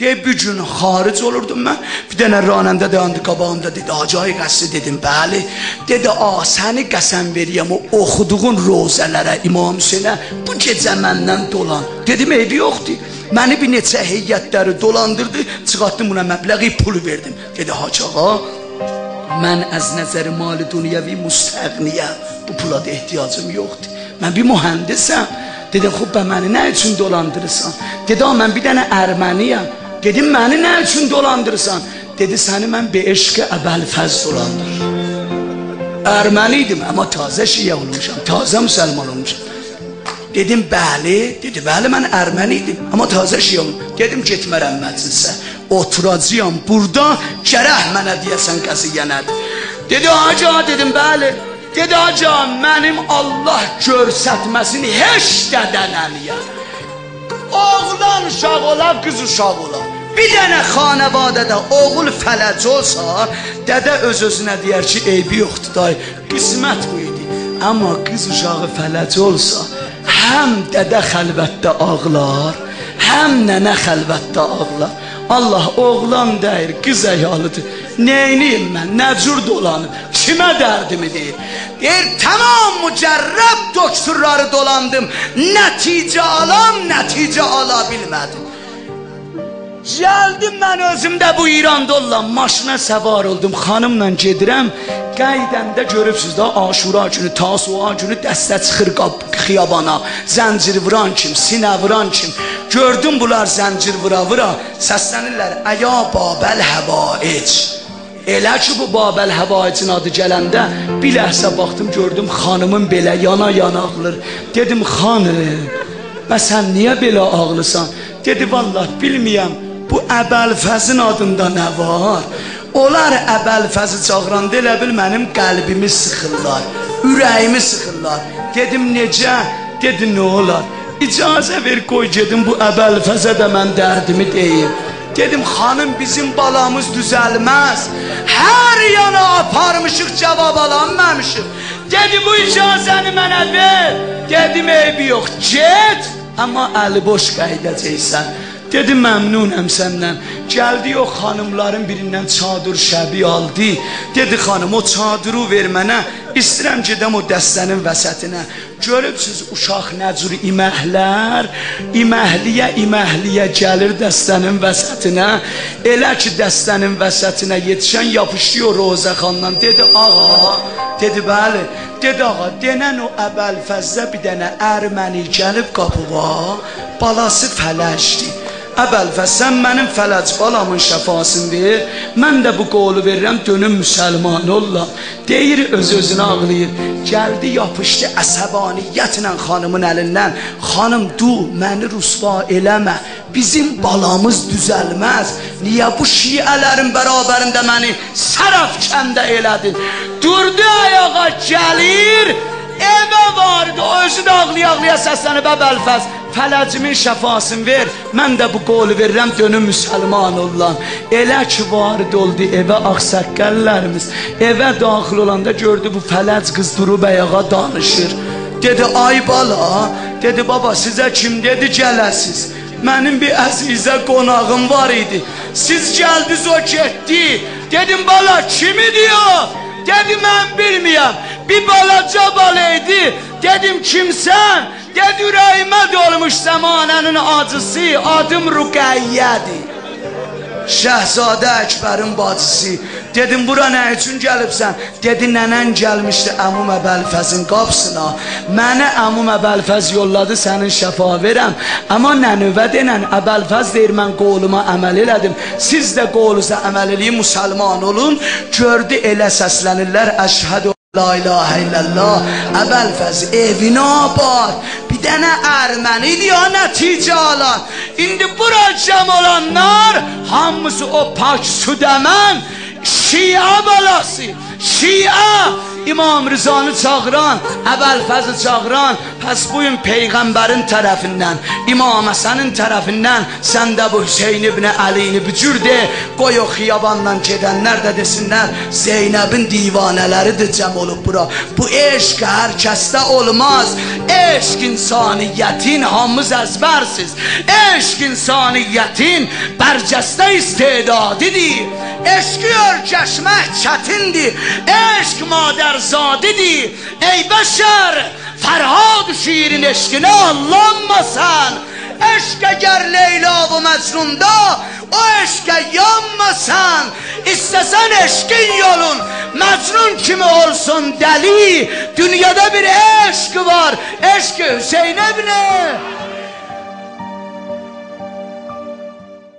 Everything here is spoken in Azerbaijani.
Deyir, bir gün xaric olurdum mən. Bir dənə ranəndə dayandı qabağımda, dedi, Hacı Qəsri, dedim, bəli. Dedi, a, səni qəsəm veriyəm o oxuduğun rozələrə, İmam Hüseynə, bu gecə məndən dolan. Dedim, eybi yoxdur. Məni bir neçə heyətləri dolandırdı, çıxartdım buna məbləği, pulu verdim. Dedi, Hacı ağa, mən əz nəzəri mali dünyəvi müstəğniyəm, bu pula da ehtiyacım yoxdur. Mən bir mühəndisəm. Dedim, xub, bə məni nə üçün dolandırırsan? Dedi, a, mən bir dənə erməniyəm. Dedim, məni nə üçün dolandırırsan? Dedi, səni mən bir eşqi əbəlfəz dolandırır. Erməni idim, amma tazə şiə olmuşam, tazə müsəlman olmuşam. Dedim, bəli. Dedi, bəli, mən erməni idim, amma tazə şiə olmuşam. Dedim, getmərəm məclisə, oturacağam burada, gərək mənə deyəsən qəziyyə nədir? Dedi, hacı, dedim, bəli. Dedi, hacı, mənim Allah görsətməsini heç dədənəmiyə. Oğlan uşaq ola, qız uşaq ola. Bir dənə xanəvadədə oğul fələc olsa, dədə öz-özünə deyər ki, eybi yoxdur day, qismət bu idi. Amma qız uşağı fələc olsa, həm dədə xəlvətdə ağlar, həm nənə xəlvətdə ağlar. Allah oğlan deyir, qız əyalıdır. Neyniyim mən, nə cür dolanıb, kimə dərdimi deyir. Deyir, tamam mücərrəb doktorları dolandım, nəticə alam, nəticə ala bilmədim. Gəldim mən özümdə bu İranda olan maşına səvar oldum, xanımla gedirəm. Qəydəndə görübsünüz də Aşura günü, Tasu'a günü dəstə çıxır xiyabana. Zəncir vuran kim, sinə vuran kim. Gördüm bunlar zəncir vura-vura, səslənirlər, əya Babəl həvaic. Elə ki bu Babəl həvaicin adı gələndə bir ləhzə baxdım, gördüm xanımın belə yana-yana ağlır. Dedim, xanım, bə sən niyə belə ağlısan? Dedi, vallah bilməyəm, bu Əbəlfəzin adında nə var? Onlar Əbəlfəzi çağıranda elə bil mənim qəlbimi sıxırlar, ürəyimi sıxırlar. Dedim, necə? Dedi, nə olar? İcazə ver, qoy gedim bu Əbəlfəzə də mən dərdimi deyim. Dedim, xanım, bizim balamız düzəlməz. Hər yana aparmışıq, cavab alanmamışıq. Dedi, bu icazəni mənə ver. Dedim, eybi yox, get, amma əli boş qayıdacaqsan. Dedi, məmnunəm səndən. Gəldi o xanımların birindən çadır şəbi aldı. Dedi, xanım, o çadırı ver mənə. İstəyirəm gedəm o dəstənin vəsətinə. Görübsünüz, uşaq nə cür iməhlər, iməhliyə iməhliyə gəlir dəstənin vəsətinə. Elə ki, dəstənin vəsətinə yetişən yapışdı o Rozəxandan. Dedi, ağa, dedi, bəli. Dedi, ağa, denən o Əbəlfəzdə bir dənə erməni gəlib qapıva, balası fələşdi. Əbəlfəz, sən mənim fələc balamın şəfasını ver, mən də bu qolu verirəm, dönüm müsəlman olam. Deyir, öz-özünə ağlayır. Gəldi, yapışdı əsəbaniyyətlə xanımın əlindən. Xanım, du, məni rüsva eləmə, bizim balamız düzəlməz. Niyə bu şiələrin bərabərində məni sərəfkəndə elədin? Durdu ayağa, gəlir, evə vardı, özü də ağlaya-ağlaya səslənib, Əbəlfəz, fələcimin şəfasını ver, mən də bu qolu verirəm, dönüm müsəlman olan. Elə ki, varid oldu evə ağsaqqallarımız. Evə daxil olanda gördü bu fələc qız durub ayağa danışır. Dedi, ay bala, dedi, baba, sizə kim dedi gələsiz? Mənim bir əzizə qonağım var idi. Siz gəldiniz, o getdi. Dedim, bala, kimi diyor? Dedi, mən bilməyəm. Bir balaca bala idi. Dedim, kimsən? Dedi, ürəyimə dolmuş zəmanənin acısı, adım Ruqəyyədir. Şəhzadə Əkbərin bacısı. Dedim, bura nə üçün gəlibsən? Dedi, nənən gəlmişdi əmum Əbəlfəzin qapısına. Mənə əmum Əbəlfəz yolladı, sənin şəfa verəm. Amma nənövə denən Əbəlfəz deyir, mən qoluma əməl elədim. Siz də qolunuza əməl eləyin, müsəlman olun. Gördü, elə səslənirlər, əşhədu la ilahə illallah, Əbəlfəz evinə abad. Bir dənə erməni idi ya nəticə alan. İndi bura cəm olanlar hamısı o pak südəmən şiə balası, şiə İmam Rızanı çağıran, Əbəlfəzi çağıran, Pəs bugün Peyğəmbərin tərəfindən, İmam Həsənin tərəfindən sən də bu Hüseyn ibn Əlini bücür de, qoy o xiyabandan gedənlər də desinlər, Zeynəbin divanələridir cəm olub bura. Bu eşq hər kəsdə olmaz. Eşq insaniyyətin, hamımız əzbərsiz. Eşq insaniyyətin bərcəstə istedadidir. Eşqi örgəşmək çətindir. Eşq madərzadidir. Ey bəşər, Fərhad şiirin eşqinə allanma sən. Eşq əgər Leyla və Məcnunda, o eşqə yanma sən. İstəsən eşqin yolun Məcnun kimi olsun dəli. Dünyada bir eşq var, eşq Hüseyn ibn.